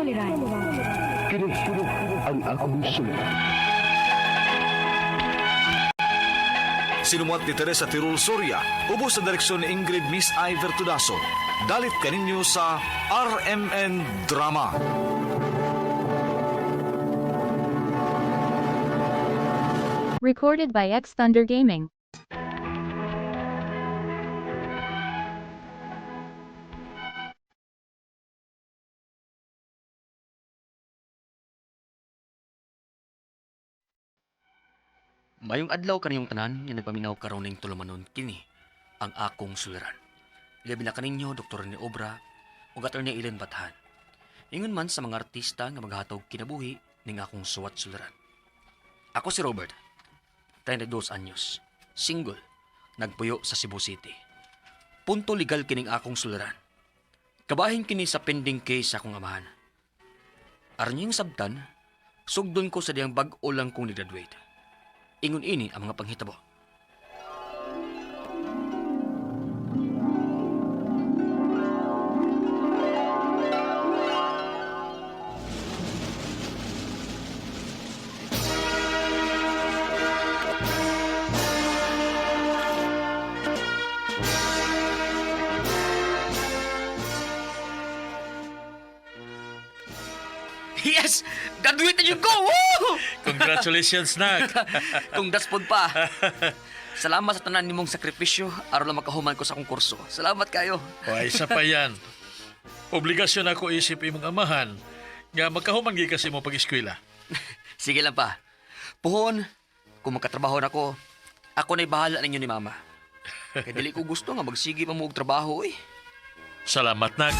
Suliran. Kini ang akong suliran. Sinumuat ni Teresa Tirul Soria, ubos sa direksyon ni Ingrid Miss Iver Tudaso. Dalit kaninyo sa RMN Drama. Recorded by X Thunder Gaming. Mayong adlaw kaniyong tanan nga nagpaminaw karon ning tulumanon kini ang akong suliran. Ilabi na kaninyo Dr. Rene Obra ug Attorney Ellen Bathan. Ingon man sa mga artista nga maghatog kinabuhi ning akong suwat suliran. Ako si Robert, 32 anyos, single, nagpuyo sa Cebu City. Punto legal kining akong suliran. Kabahin kini sa pending case sa akong amahan. Aron niyang sabtan, sugdon ko sa diyang bag-o lang kong ni-graduate. Ingon ini ang mga panghitabo. Yes! Graduate na yun ko! Woo! Congratulations, Nak. Kung daspod pa. Salamat sa tanan nimong sakripisyo aron lang makahuman ko sa akong kurso. Salamat kayo. O, ay, isa pa yan. Obligasyon ako isip imong amahan nga makahuman gyud kasi mo pag-eskwela. Sige lang pa. Puhon, kung makatrabaho na ko, ako na'y bahala ninyo ni Mama. Kaya dili ko gusto nga magsige pa mo og trabaho eh. Salamat, Nak.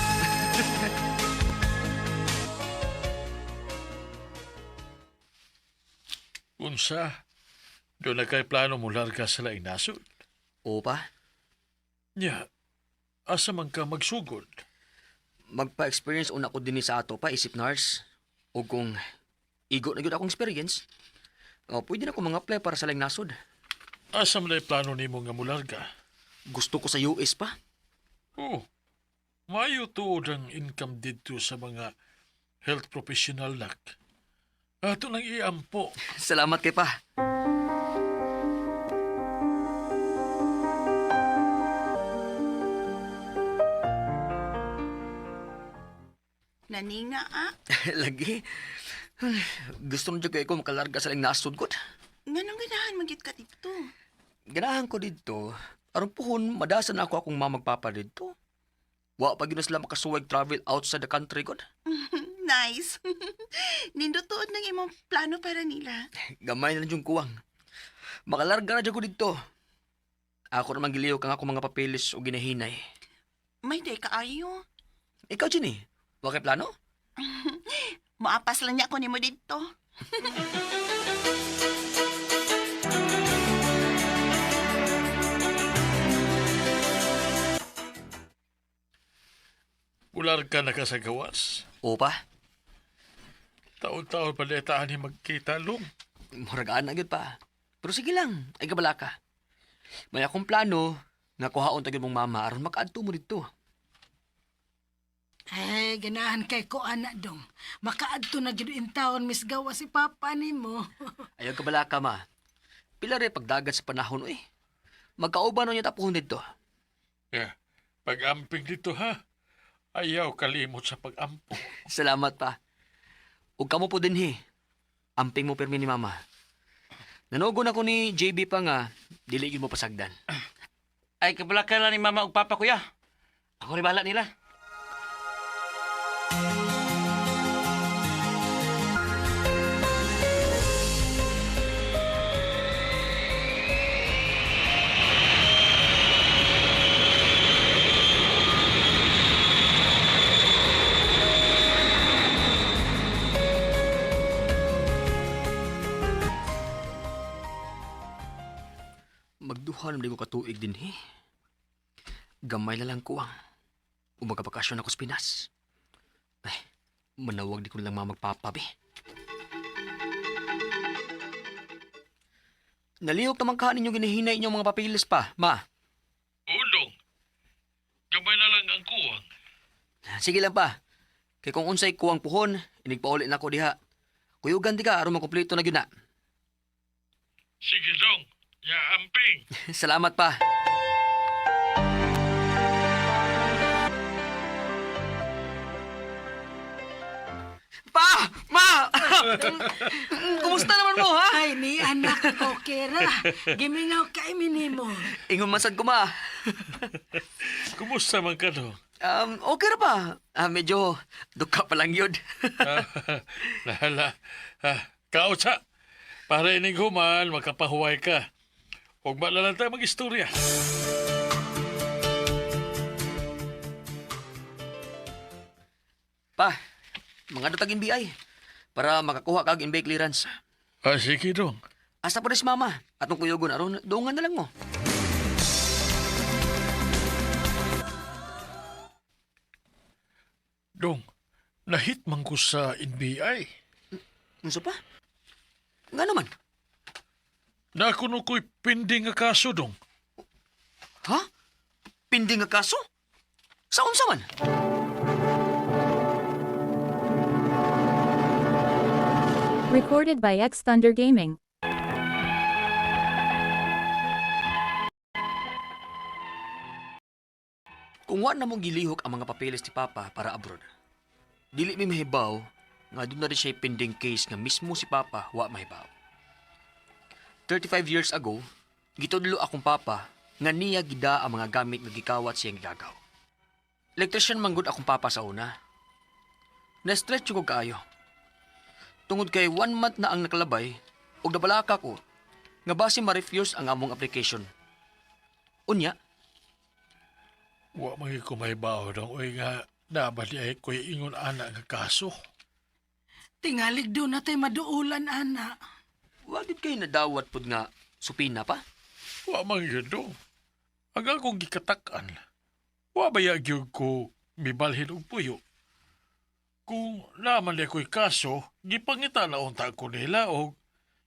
Unsa, doon na kay plano mo larga sa laing nasod. Oo pa, Nya, asa man ka magsugod? magpa-experience una ko dinhi sa ato pa isip nurse. O kung igo na gyud akong experience, oh, pwede na ko mga apply para sa laing nasod. Asa man ay plano nimo nga mularga? Gusto ko sa US pa. Oh, maayo tuod ang income didto sa mga health professional, Nak. Ato nang iampo. Salamat kay pa. Naninga ah. Lagi. Gusto na jud kay ko makalarga sa laing nasod ko. Nganong ganahan man gyud ka dito? Ganahan ko dito. Aron puhon, madasan ako akong mamagpapa dito. Wa pa gyud na sila makasuwag travel outside the country god. Nice. Nindutuod ng imong plano para nila. Gamay na lang yung kuwang. Makalarga na jud ko dito. Ako naman giliw kang ako mga papeles o ginahinay. May day kaayo. Ikaw, Jenny, wa kay plano? Moapas lang niya ko nimo dito. Mularga na ka sa gawas. Oo pa. Taon-taon pa letaan ni magkita, Long. Muragaan na gyud pa. Pero sige lang, ay kabala ka. May akong plano nga kuhaon ta gyud mong mama aron makaadto mo dito. Ay, ganahan kay ko anak dong. Makaadto na gyud in town Miss Gawa si papa nimo. Ayaw kabala ka, ma. Pila rin pagdagat sa panahon, eh. Magkauban na niya tapuhon dito. Yeah. Pag-amping dito, ha? Ayaw kalimot sa pag-ampo. Salamat pa. Ug kamo po dinhi. Amping mo pirmi ni mama. Nanogon ako ni JB pa nga, dili gyud mo pasagdan. Ay, kabalakan lang ni mama ug papa kuya. Ako rin bahala nila. Magduha naman di ko katuig dinhi. Gamay na lang kuwang. Umagabakasyon ako sa Pinas. Ay, manawag di ko na lang mamagpapabi. Nalihok naman ka ninyong ginahinay inyong mga papilis pa, ma. Ulong, gamay na lang ang kuwang. Sige lang pa. Kay kung unsay kuwang puhon, inigpauli na ko diha. Kuyugan di ka aron makumpleto na gyud na. Sige dong, ya amping. Salamat pa. Pa! Ma! Kumusta naman mo, ha? Ay, ni anak, okay ra. Gimingaw kay minimo. Ingon man sad ko, ma. Kumusta man ka dong? Okay ra pa. Ah, medyo duka pa lang yun. Lala, kautsa. Para ining human, makapahuway ka. Huwag ba na lang tayo mag-istorya? Pa, mga dutag NBI. Para makakuha kag NBI clearance. Ah, sige dong. Asa po rin si mama. Atong kuyugon aron, doongan na lang mo. Dong, nahit man ko sa NBI. Unsa pa? Nga naman. Nakuno ko'y pinding nga kaso, dong. Ha? Pinding nga kaso? Sa unsa man? Recorded by X Thunder Gaming. Kung wa na mong gilihok ang mga papeles ni Papa para abroad, dili mi mahibaw nga doon na rin siya pending case nga mismo si Papa wa mahibaw. 35 years ago, gitudlo akong Papa nga niya gida ang mga gamit nga gikawat siyang gagaw. Electrician manggod akong Papa sa una. Na-stretch ko kaayo. Tungod kay 1 month na ang nakalabay, ug nabalaka ko nga base ma-refuse ang among application. Unya, Wa man gyud ko mahibaw, dong. Uy nga, nabali ay ko'y ingon ana nga kaso. Tingalig do na tay maduulan, ana. wa gid kay nadawat pud nga supina pa. Wa man gyud, dong. Ang akong gikatakan, wa ba ya gyud ko mibalhin og puyo? Kung naman di ako'y kaso, gipangita na unta ko nila o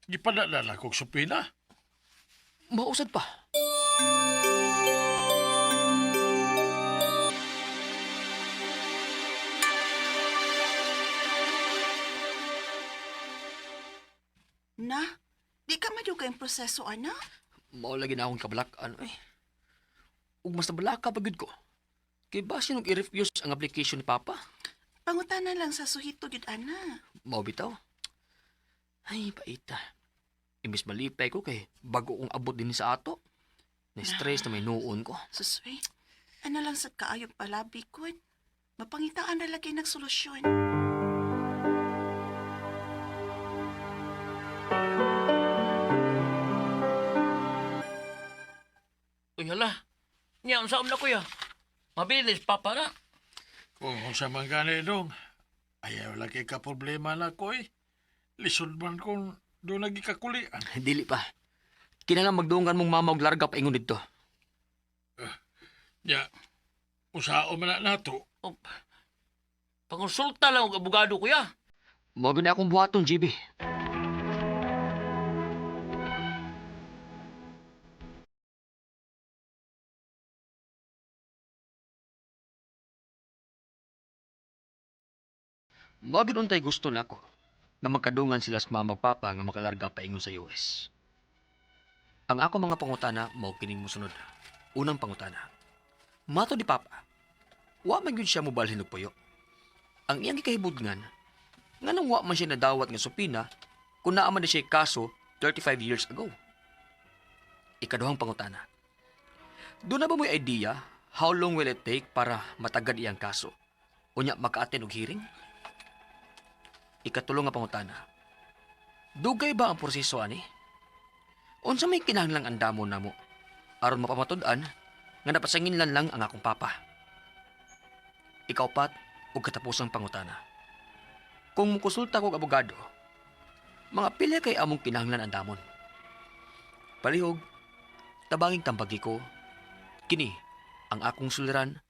gipadala na kog supina. Mausad pa. Na, di ka madugay ang proseso, anak. Mao lagi na akong kabalak-an eh. Ug mas nabalaka pa gyud ko. Kay basin og i-refuse ang application ni Papa. Pangutana lang sa suhito gyud ana. Mao bitaw. Ay, paita. Imbis malipay ko kay bago kong abot din sa ato. Na-stress na may nuon ko. Susoy, ana lang sad kaayog palabi kun. Mapangitaan na lagi ng solusyon. Uy, hala. Nya, unsa na kuya? Mabilis, papa na. Kung unsa man gani dong, ayaw lagi ka problema na ko eh. Lisod man kung doon lagi kakulian. Dili pa. Kinahanglan magdungan mong mama og larga paingon didto. Ya, usao man na nato. Oh, pangonsulta lang og abogado kuya. Mao gyud na akong buhaton, GB. Mao gyud untay gusto nako nga magkadungan sila sa mama ug papa nga makalarga paingon sa US. Ang ako mga pangutana mao kining mosunod. Unang pangutana. Mato di papa. Wa man gyud siya mobalhin og puyo. Ang iyang gikahibudngan nganong wa man siya nadawat nga supina kung naa man na siya kaso 35 years ago. Ikaduhang pangutana. Doon na ba mo'y idea how long will it take para matagad iyang kaso? Unya maka-attend og hearing? Ikatulo nga pangutana. Dugay ba ang proseso ani? Unsa may kinahanglang andamon namo aron mapamatud-an nga napasanginlan lang ang akong papa? Ikaupat ug katapusang pangutana. Kung mukonsulta kog abogado, mga pila kay among kinahanglan andamon. Palihog, tabanging tambagi ko, kini ang akong suliran,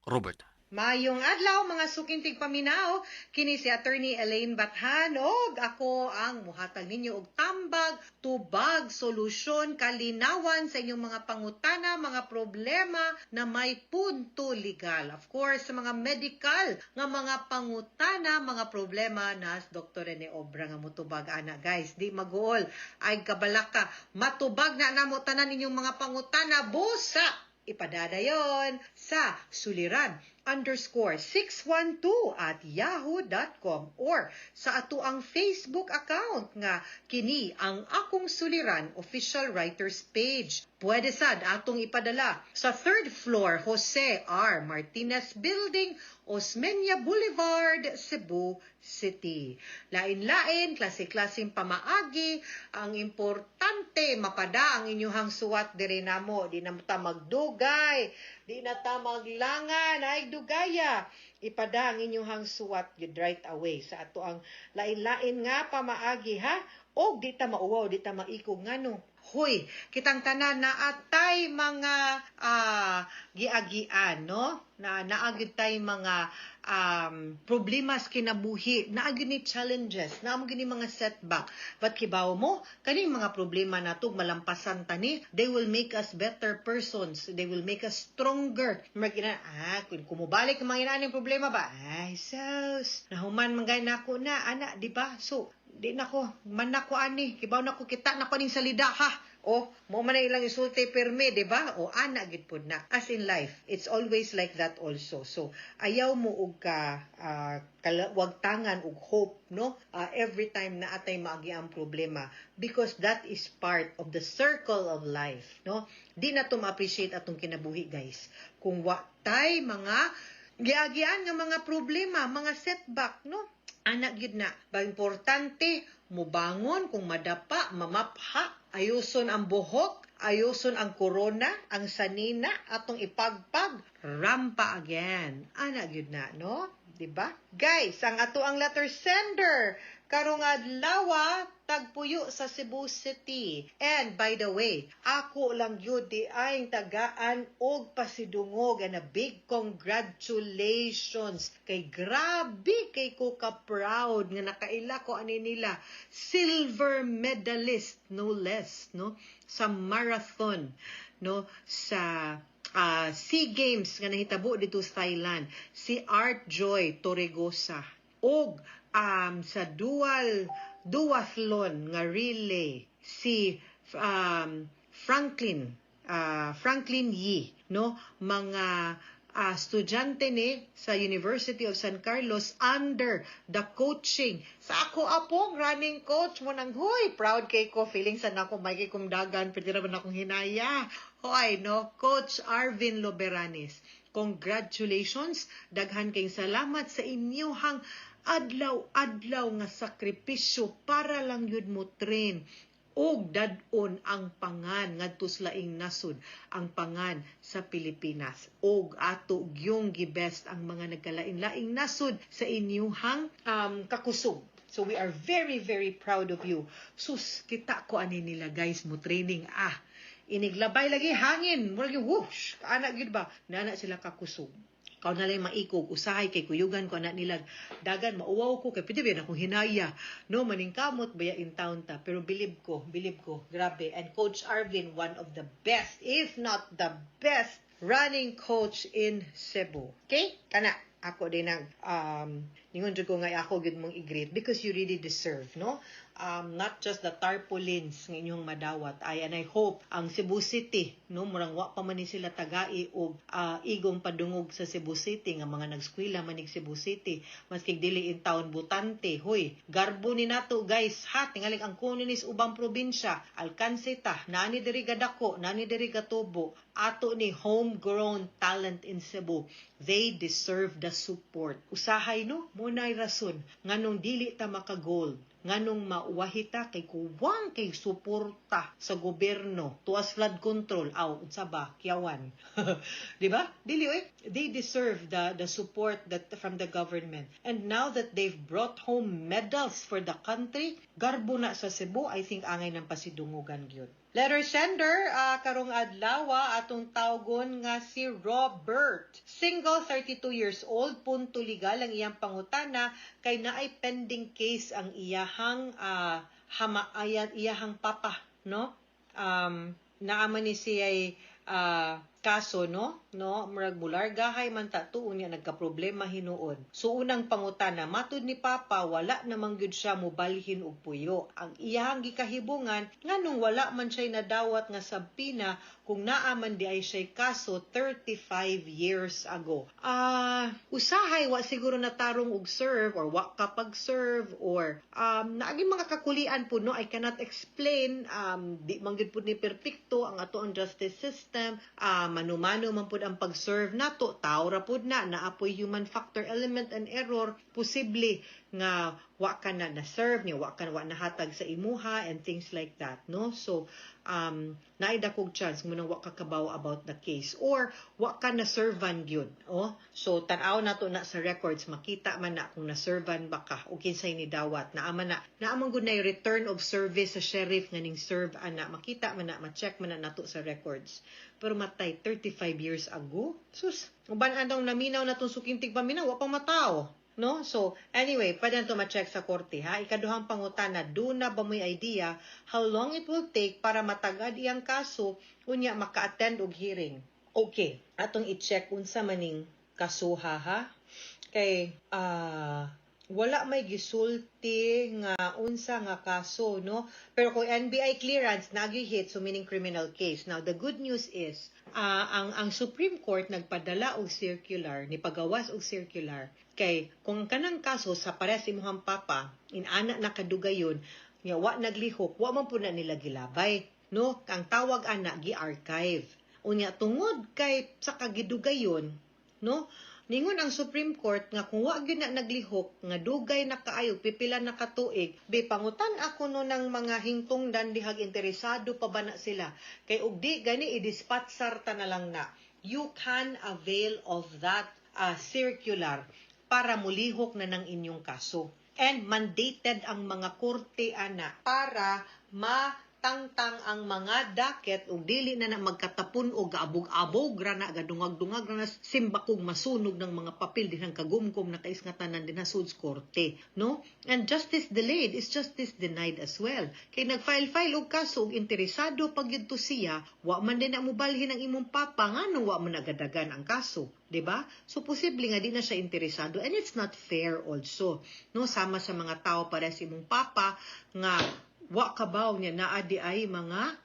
Robert. Mayong adlaw, mga suking tigpaminaw, kini si Attorney Elaine Bathan og ako ang muhatag ninyo og tambag, tubag, solusyon, kalinawan sa inyong mga pangutana, mga problema na may punto legal. Of course, sa mga medical nga mga pangutana, mga problema na Dr. Rene Obra nga mutubag ana, guys. Di maguol ay kabalaka, matubag na namo tanan inyong mga pangutana busa ipadadayon sa suliran_612@yahoo.com or sa ato ang Facebook account nga kini ang Akong Suliran Official Writers page. Pwede sad atong ipadala sa third floor, Jose R. Martinez Building, Osmeña Boulevard, Cebu City. Lain-lain, klase-klaseng pamaagi, ang importante mapada ang inyuhang suwat diri namo, di na ta magdugay, di na ta maglangan, ay dugaya. Ipada ang inyuhang suwat yun right away sa ato ang lain-lain nga pamaagi, ha. Og di ta mauwaw, di ta maikog, ngano? Huy, kitang tanan na atay mga giagian, no? Na naagid tay mga problema sa kinabuhi, naagid ni challenges, naamo gini mga setback. But kibaw mo, kaning mga problema nato malampasan tani, they will make us better persons. They will make us stronger. Mag ina, kung kumubalik ang mga inaaning problema ba? Ay, sus, nahuman man gay nako na, ana, di ba? So, di nako, man nako ani, kibaw nako kita nako ning salida, ha. O, mo man na ilang isulti perme, di ba? O, ana gid pod na. As in life, it's always like that also. So, ayaw mo og ka wagtangan og hope, no? Every time na atay maagi ang problema because that is part of the circle of life, no? Di na to ma-appreciate atong kinabuhi, guys. Kung wa tay mga giagian nga mga problema, mga setback, no? Anak gyud na. Ba importante mubangon kung madapa, mamapha, ayuson ang buhok, ayuson ang korona, ang sanina, atong ipagpag, rampa again. Ana gyud na, no? 'Di ba? Guys, ang ato ang letter sender karong adlaw tagpuyo sa Cebu City. And by the way, ako lang gyud di ay tagaan og pasidungog and a big congratulations kay grabe kay ko ka proud nga nakaila ko ani nila, silver medalist no less, no, sa marathon, no, sa SEA Games nga nahitabo dito sa Thailand, si Art Joy Torregosa, og sa dual duathlon nga relay, si Franklin Franklin Yee, no, mga estudyante ni sa University of San Carlos under the coaching sa ako apong running coach mo nang, huy, proud kay ko, feeling sa nako may kay kong dagan pwede ra ba na akong hinaya, hoy, no? Coach Arvin Loberanes, congratulations, daghan kay salamat sa inyuhang adlaw-adlaw nga sakripisyo para lang yun mo train og dad-on ang pangan ngadto sa laing nasod, ang pangan sa Pilipinas, og ato gyung gibest ang mga nagkalain-laing nasod sa inyuhang kakusog. So we are very, very proud of you. Sus, kita ko ani nila, guys, mo training ah. Iniglabay lagi hangin, murag yung whoosh, ana gyud ba? Nana sila kakusog. Kaw na lang maikog, usahay kay kuyugan ko anak nila. Dagan, mauwaw ko, kay pwede ba akong hinaya? No, maningkamot, baya in town ta. Pero bilib ko, grabe. And Coach Arvin, one of the best, if not the best, running coach in Cebu. Okay? Kana, ako din ang ningon jud ko nga ako gyud mong i-greet because you really deserve, no, not just the tarpaulins nga inyong madawat ay. And I hope ang Cebu City, no, murang wa pa man ni sila tagai og igong padungog sa Cebu City nga mga nagskwela manig Cebu City, maski dili in town butante. Hoy, garbo ni nato, guys, ha. Tingaling ang kuno ni ubang probinsya, alkanse ta nani diri gadako, nani diri gatubo. Ato ni homegrown talent in Cebu, they deserve the support usahay, no? Mo nay rason nganong dili ta maka gold. Nganong mauwahita kay kuwang kay suporta sa gobyerno tuas flood control, aw unsa ba kiyawan, di ba? Dili oy, they deserve the support that from the government. And now that they've brought home medals for the country, garbo na sa Cebu. I think angay ng pasidungugan gyud. Letter sender, karong adlaw atong tawgon nga si Robert. Single, 32 years old, punto legal ang iyang pangutana kay naay pending case ang iyahang hama ayan iyahang papa, no? Naa man ni siya kaso, no? Murag mulargahay man ta tuon niya, nagkaproblema hinuon. So unang pangutana, matud ni papa wala namang gyud siya mobalhin og puyo. Ang iyahang gikahibungan, nganong wala man siya nadawat nga subpoena kung naa man di ay siya kaso 35 years ago? Usahay wa siguro natarong og serve or wa ka pag-serve or naagi mga kakulian po, no? I cannot explain, di man gyud pud ni perpekto ang ato ang justice system. Manumano man pud ang pag-serve nato, tao ra pud na, naapoy human factor element and error. Posible nga wa ka na na-serve niya, wa ka wa nahatag sa imuha and things like that, no? So naay dakog chance mo nang wa ka kabaw about the case or wa ka na servan gyud, oh. So tan-aw nato na sa records, makita man na kung na-servan ba ka o kinsay ni dawat. Naa man na, naa man gud na return of service sa sheriff nga ning serve ana, makita man na, ma-check man na nato sa records. Pero matay, 35 years ago, sus, uban anong naminaw na tong suking tigpaminaw, wa pa matao, no? So, anyway, pwede na ito ma-check sa korte, ha? Ikaduhang pangutana, duna ba mo'y idea how long it will take para matagad iyang kaso, unya maka-attend og hearing? Okay, atong i-check unsa maning kasuha, ha? Kay, wala may gisulti nga unsa nga kaso, no? Pero kung NBI clearance, nagi-hit, so meaning criminal case. Now, the good news is, ang Supreme Court nagpadala og circular, ni pagawas og circular, kay kung kanang kaso sa pares imuhang papa, inana na kadugayon, nga wa naglihok, wa man pud na nila gilabay, no? Ang tawag ana, gi-archive. Unya tungod kay sa kagidugayon, no? Ningon ang Supreme Court nga kung wa gyud na naglihok nga dugay na kaayo, pipila na katuig, be pangutan ako no ng mga hingtungdan dihag interesado pa ba na sila. Kay og di gani, i-dispatchar ta na lang na. You can avail of that circular para mulihok na ng inyong kaso. And mandated ang mga korte ana para matangtang ang mga docket ug dili na na magkatapon o gaabog-abog ra na, gadungag-dungag ra na, simbakog masunog ng mga papel dinhang kagumkom na kais nga tanan dinha sud korte, no? And justice delayed is justice denied as well, kay nag-file-file og kaso ug interesado pag yun to siya, wa man din na mobalhin ang imong papa, ngano wa man nagadagan ang kaso, 'di ba? So posible nga di na siya interesado and it's not fair also, no, sama sa mga tao para sa imong papa nga wa kabaw niya naa di ay mga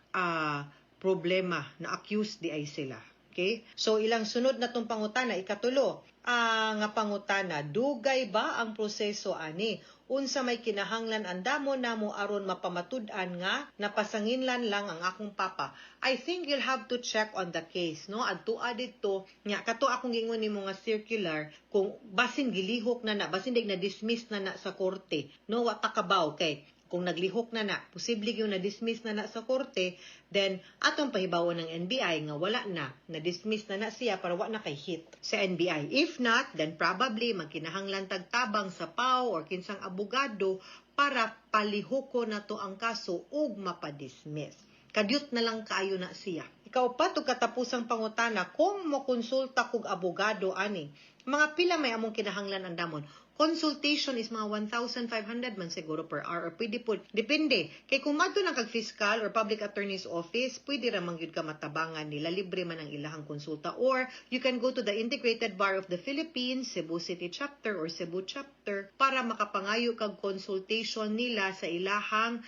problema na accused di ay sila. Okay? So ilang sunod na tong pangutana, ikatulo nga pangutana, dugay ba ang proseso ani? Unsa may kinahanglan andamo namo aron mapamatud-an nga napasanginlan lang ang akong papa? I think you'll have to check on the case, no? Adtua didto nya kato akong gingon nimo nga circular, kung basin gilihok na na, basin dig na dismiss na na sa korte, no? Wa ta kabaw kay kung naglihok na na, posible yung na-dismiss na na sa korte, then atong pahibawon ng NBI nga wala na, na-dismiss na na siya para wa na kay hit sa NBI. If not, then probably magkinahanglan tagtabang sa PAO or kinsang abogado para palihoko na to ang kaso ug mapadismiss. Kadyot na lang kaayo na siya. Ikaupat ug katapusang pangutana, kung mokonsulta kog abogado ani, mga pila may among kinahanglan andamon? Consultation is mga 1,500 man siguro per hour or pwede po, depende. Kay kung madto lang kag fiscal or public attorney's office, pwede ra man gyud ka matabangan nila, libre man ang ilahang konsulta. Or you can go to the Integrated Bar of the Philippines, Cebu City Chapter or Cebu Chapter para makapangayo kag consultation nila sa ilahang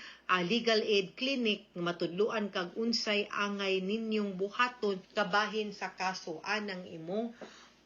legal aid clinic nga matudluan kag unsay angay ninyong buhaton kabahin sa kaso anang imong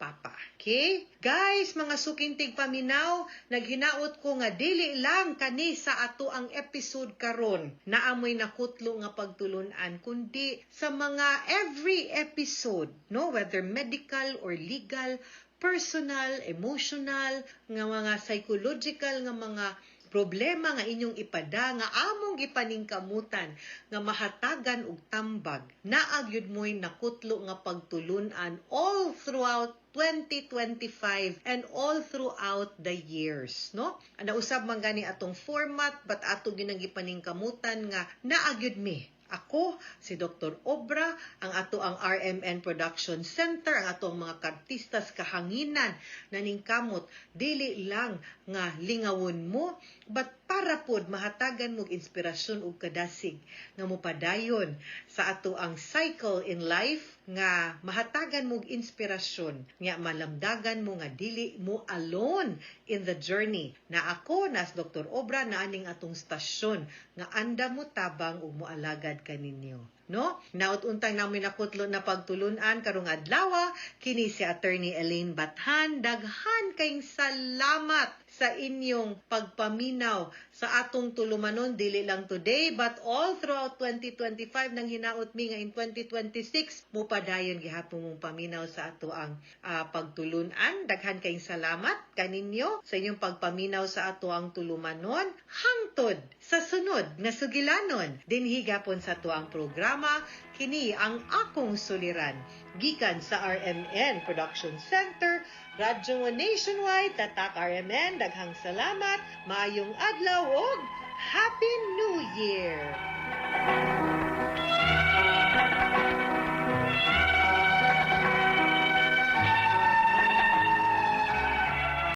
papa. Okay? Guys, mga suking tigpaminaw, naghinaot ko nga dili lang kani sa ato ang episode karon naamoy nakutlo nga pagtulunan, kundi sa mga every episode, no, whether medical or legal, personal, emotional, nga mga psychological nga mga Problema nga inyong ipada nga among gipaningkamutan nga mahatagan og tambag, naa gyud mo'y nakutlo nga pagtulunan all throughout 2025 and all throughout the years, no? Nausab man gani atong format, but ato gyud ang gipaningkamutan nga naa gyud mi, ako, si Dr. Obra, ang ato ang RMN Production Center, ang ato ang mga kartistas kahanginan naningkamot, dili lang nga lingawon mo, but para pod mahatagan mo inspirasyon ug kadasig nga mopadayon sa ato ang cycle in life, nga mahatagan mo og inspirasyon, nga malamdagan mo nga dili mo alone in the journey, na ako nas Dr. Obra na aning atong stasyon nga anda mo tabang ug moalagad kaninyo, no? Naot untang namin nakutlo na pagtulunan karong adlaw. Kini si Attorney Elaine Bathan. Daghan kayong salamat sa inyong pagpaminaw sa atong tulumanon, dili lang today but all throughout 2025. Nang hinaot mi nga in 2026 mopadayon gihapon mong paminaw sa ato ang pagtulunan. Daghan kayong salamat kaninyo sa inyong pagpaminaw sa ato ang tulumanon hangtod sa sunod nga sugilanon dinhi gapon sa ato ang programa. Kini ang Akong Suliran, gikan sa RMN Production Center, Radyo Nationwide, Tatak RMN. Daghang salamat, maayong adlaw ug Happy New Year!